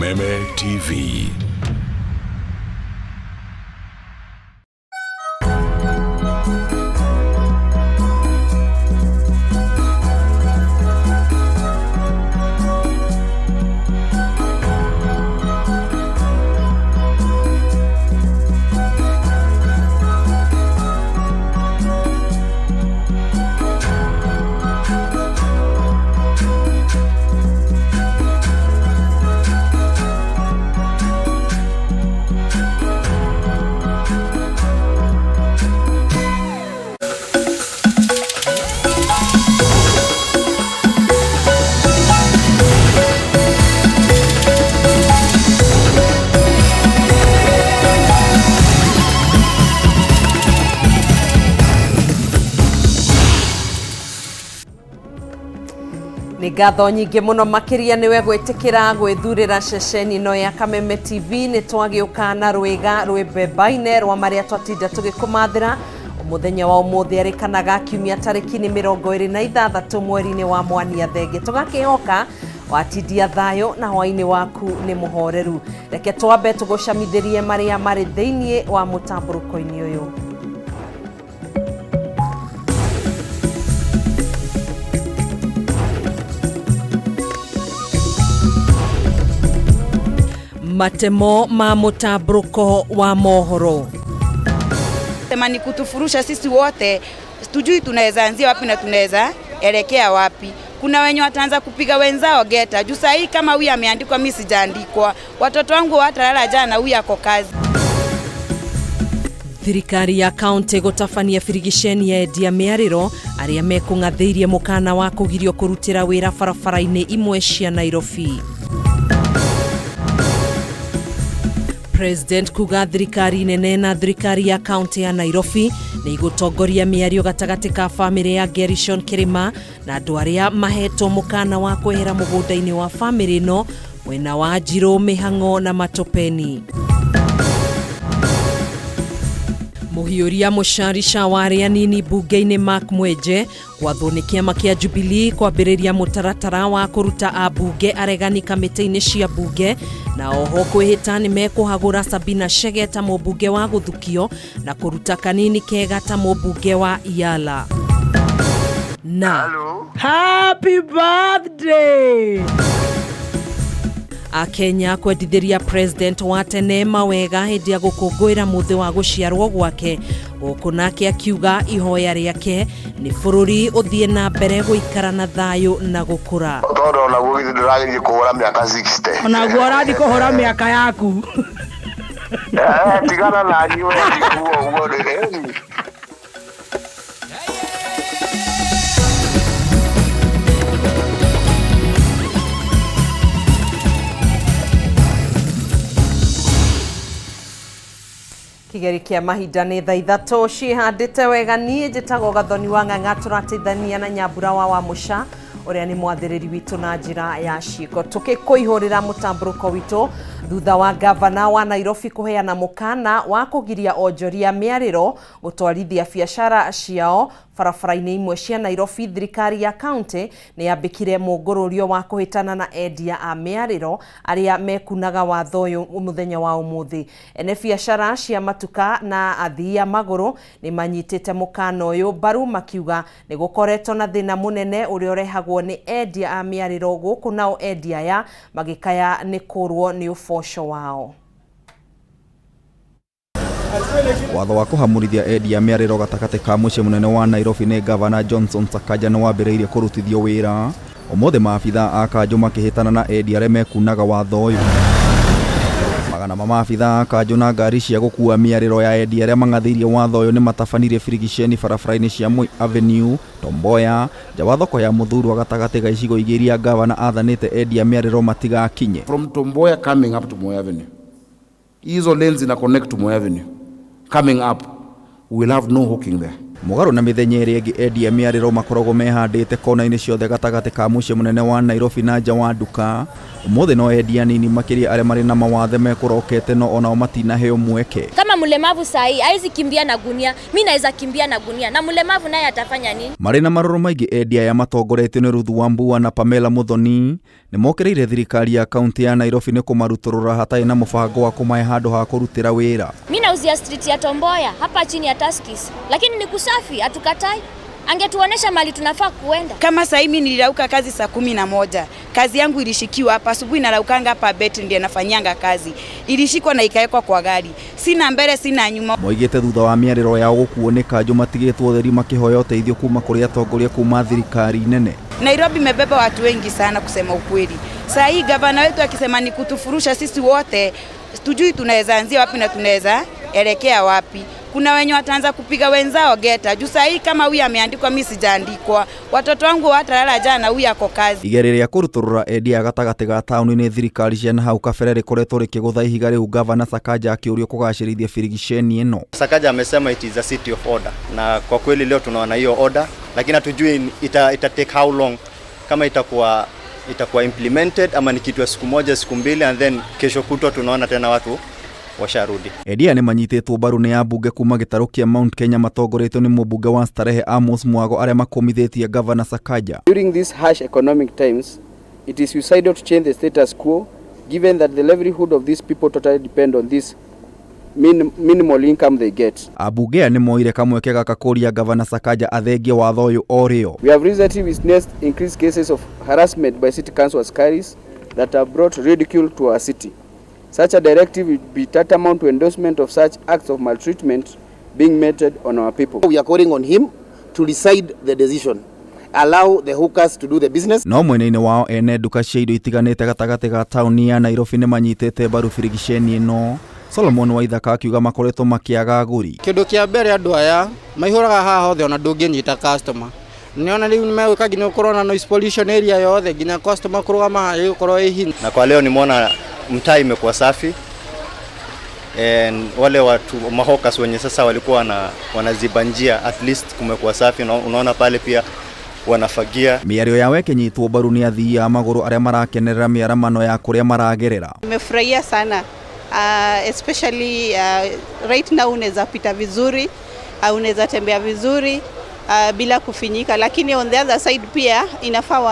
Kameme TV. Nĩ ngatho nyingĩ mũno makĩria nĩwe gwĩtĩkĩra gwĩthurĩra ceceni ĩno ya Kameme TV. Nĩ twagĩũka na rwĩga rwĩ mbembaine rwa marĩa twatinda tũgĩkũmathĩra mũthenya wa ũmũthĩ, arĩ kana ga kiumia, tarĩki nĩ 26 mweri-inĩ wa Mwania Thenge. Tũgakĩhoka watindia thayũ na hwainĩ waku nĩ mũhoreru. Reke twambe tũgũcamithĩrie marĩa marĩ thĩinĩ wa mũtambũrũko-inĩ ũyũ. Matemo ma mũtambũrũko wa mohoro. Sema ni kutufurusha sisi wote, tujui tunaweza anzia wapi na tunaweza elekea wapi. Kuna wenye wataanza kupiga wenzao geta juu saa hii kama huyu ameandikwa, mimi sijaandikwa, watoto wangu watalala jana, huyu ako kazi. Thirikari ya kaunti gũtabania birigiceni ya endia mĩarĩro arĩa mekũng'athĩirie mũkana wa kũgirio kũrutĩra wĩra barabara-inĩ imwe cia Nairobi. President kuga thirikari nene na thirikari ya kaunti ya Nairobi nĩ igũtongoria mĩario gatagatĩ ka bamĩrĩ ya Gerishon Kirima na andũ arĩa mahetwo mũkana wa kwehera mũgũnda-inĩ wa bamĩrĩ ĩno mwena wa Njirũ, Mĩhang'o na Matopeni. Mũhiũria mũcarica wa arĩa anini mbunge-inĩ Mark Mwenje gwathwo nĩ kĩama kĩa Jubilee kwambĩrĩria mũtaratara wa kũruta ambunge aregani kamĩtĩ-inĩ cia mbunge, na oho kwĩhĩta nĩ mekũhagũra Sabina Chege ta mũmbunge wa gũthukio na kũruta Kanini Kega ta mũmbunge wa Iala. Na Happy birthday! Akenya kwendithĩria president wa tene mawega hĩndĩ ya gũkũngũĩra mũthĩ wa gũciarwo gwake, gũkũ nake akiuga ihoya rĩake nĩ bũrũri ũthiĩ na mbere gũikara na thayũ na gũkũra. Tondũ onaguo githĩ ndũragerie kũhũra mĩaka 60? Onaguo ũrathiĩ kũhũra mĩaka yaku. Tigana na niĩ we, tiguo ũguo ĩni. Kĩgeri kĩa mahinda nĩ thaa 3 ciĩhandĩte wega. Niĩ njĩtagwo Gathoni wa Ng'ang'a, tũrateithania na Nyambura wa Wamũca ũrĩa nĩ mwathĩrĩri witũ na njĩra ya ciĩko, tũkĩkũihũrĩra mũtambũrũko witũ thutha wa gavana wa Nairobi kũheana mũkana wa kũgiria onjoria mĩarĩro gũtwarithia biacara ciao barabara-inĩ imwe cia Nairobi. Thirikari ya kaunti nĩ yambĩkire mũngũrũrio wa kũhĩtana na endia a mĩarĩro arĩa mekunaga watho ũyũ mũthenya wa ũmũthĩ. Ene biacara cia matuka na athii a magũrũ nĩ manyitĩte mũkana ũyũ mbaru, makiuga nĩ gũkoretwo na thĩna mũnene ũrĩa ũrehagwo nĩ endia a mĩarĩro gũkũ, nao endia aya magĩkaya nĩ kũrwo nĩ ũboco wao. Watho wa kũhamũrithia endia mĩarĩro gatagatĩ ka mũciĩ mũnene wa Nairobi nĩ Gavana Johnson Sakaja nĩ wambĩrĩirie kũrutithio wĩra ũmũthĩ, maabitha a kanjũ makĩhĩtana na endia arĩa mekunaga watho ũyũ. Magana ma maabitha a kanjũ na ngari cia gũkua mĩarĩro ya endia arĩa mang'athĩirie watho ũyũ nĩ matabanirie birigiceni barabara-inĩ cia Moi Avenue, Tom Mboya, nja wa thoko ya Mũthurwa, gatagatĩ ga icigo igĩrĩ iria gavana athanĩte endia mĩarĩro matigakinye. From Tom Mboya coming up to Moi Avenue, hizo lanes zina connect to Moi Avenue coming up, we will have no hawking there. Mũgarũ na mĩthenya ĩrĩa ĩngĩ, endia mĩarĩro makoragwo mehandĩte kona-inĩ ciothe gatagatĩ ka mũciĩ mũnene wa Nairobi na nja wa nduka. Ũmũthĩ no endia nini makĩria arĩa marĩ na mawathe mekũrokete, no onao matinaheo mweke. Kama mlemavu sahii hawezi kimbia na gunia, mi naweza kimbia na gunia, na mlemavu naye atafanya nini? Marĩ na marũrũ maingĩ, endia aya matongoretio nĩ Ruth Wambua na Pamela Muthoni nĩ mokĩrĩire thirikari ya kaunti ya Nairobi nĩ kũmarutũrũra hatarĩ na mũbango wa kũmahe handũ ha kũrutĩra wĩra. Mi nauzia street ya Tom Mboya hapa chini ya Tuskys, lakini ni kusafi, hatukatai. Angetuonesha mali tunafaa kuenda. Kama sahii mimi nilirauka kazi saa 11, kazi yangu ilishikiwa hapa asubuhi, naraukanga hapa betri ndiye nafanyanga kazi, ilishikwa na ikawekwa kwa gari, sina mbele sina nyuma. Moigĩte thutha wa mĩarĩro yao gũkuo nĩ kanjũ matigĩtwo ũtheri makĩhoya ũteithio kuma kũrĩ atongoria kuma thirikari nene. Nairobi imebeba watu wengi sana kusema ukweli. Saa hii gavana wetu akisema ni kutufurusha sisi wote, tujui tunaweza anzia wapi na tunaweza elekea wapi. Kuna wenye wataanza kupiga wenzao geta juu saa hii kama huyu ameandikwa, mimi sijaandikwa, watoto wangu watalala jana, huyu ako kazi. Igeria rĩa kũrutũrũra endia gatagatĩ ga taũni nĩ thirikari cia na hau kabere rĩkoretwo rĩkĩgũtha ihiga rĩu, gavana Sakaja akĩũrio kũgacĩrithia birigiceni ĩno. Sakaja amesema it is a city of order, na kwa kweli leo tunaona hiyo order, lakini hatujui ita take how long, kama itakuwa implemented ama ni kitu ya siku moja siku mbili, and then kesho kutwa tunaona tena watu washarudi. Endia nĩ manyitĩtwo mbaru nĩ ambunge kuma gĩtarũ kĩa Mount Kenya matongoretio nĩ mũmbunge wa Starehe Amos Mwago arĩa makũmithĩtie gavana Sakaja. During these harsh economic times, it is suicidal to change the status quo, given that the livelihood of these people totally depend on this minimal income they get. Ambunge aya nĩ moire kamweke gaka kũria gavana Sakaja athengie watho ũyũ o rĩo. We have recently witnessed increased cases of harassment by city council askaris that have brought ridicule to our city. Such a directive would be tantamount to endorsement of such acts of maltreatment being meted on our people. We are calling on him to decide the decision. Allow the hawkers to do the business. No mwena-inĩ wao, ene nduka cia indo itiganĩte gatagatĩ ga taũni ya Nairobi nĩ manyitĩte mbaru birigiceni ĩno. Solomon Waithaka akiuga makoretwo makĩaga agũri. Kĩndũ kĩa mbere, andũ aya maihũraga haha hothe, ona ndũngĩnyita customer. Nĩona rĩu nĩmegwĩka nginya gũkorwo na noise pollution area yothe, nginya customer kũrũgama haha ĩgũkorwo ĩ hinya. Na kwa leo nimeona mtaa imekuwa safi and wale watu mahawkers wenye sasa walikuwa wanaziba njia, at least kumekuwa safi na unaona pale pia wanafagia. Mĩario yao ĩkĩnyitwo mbaru nĩ athii a magũrũ arĩa marakenerera mĩaramano ya kũrĩa maragerera. Nimefurahia sana, especially right now unaweza pita vizuri, unaweza tembea vizuri bila kufinyika, lakini on the other side pia inafaa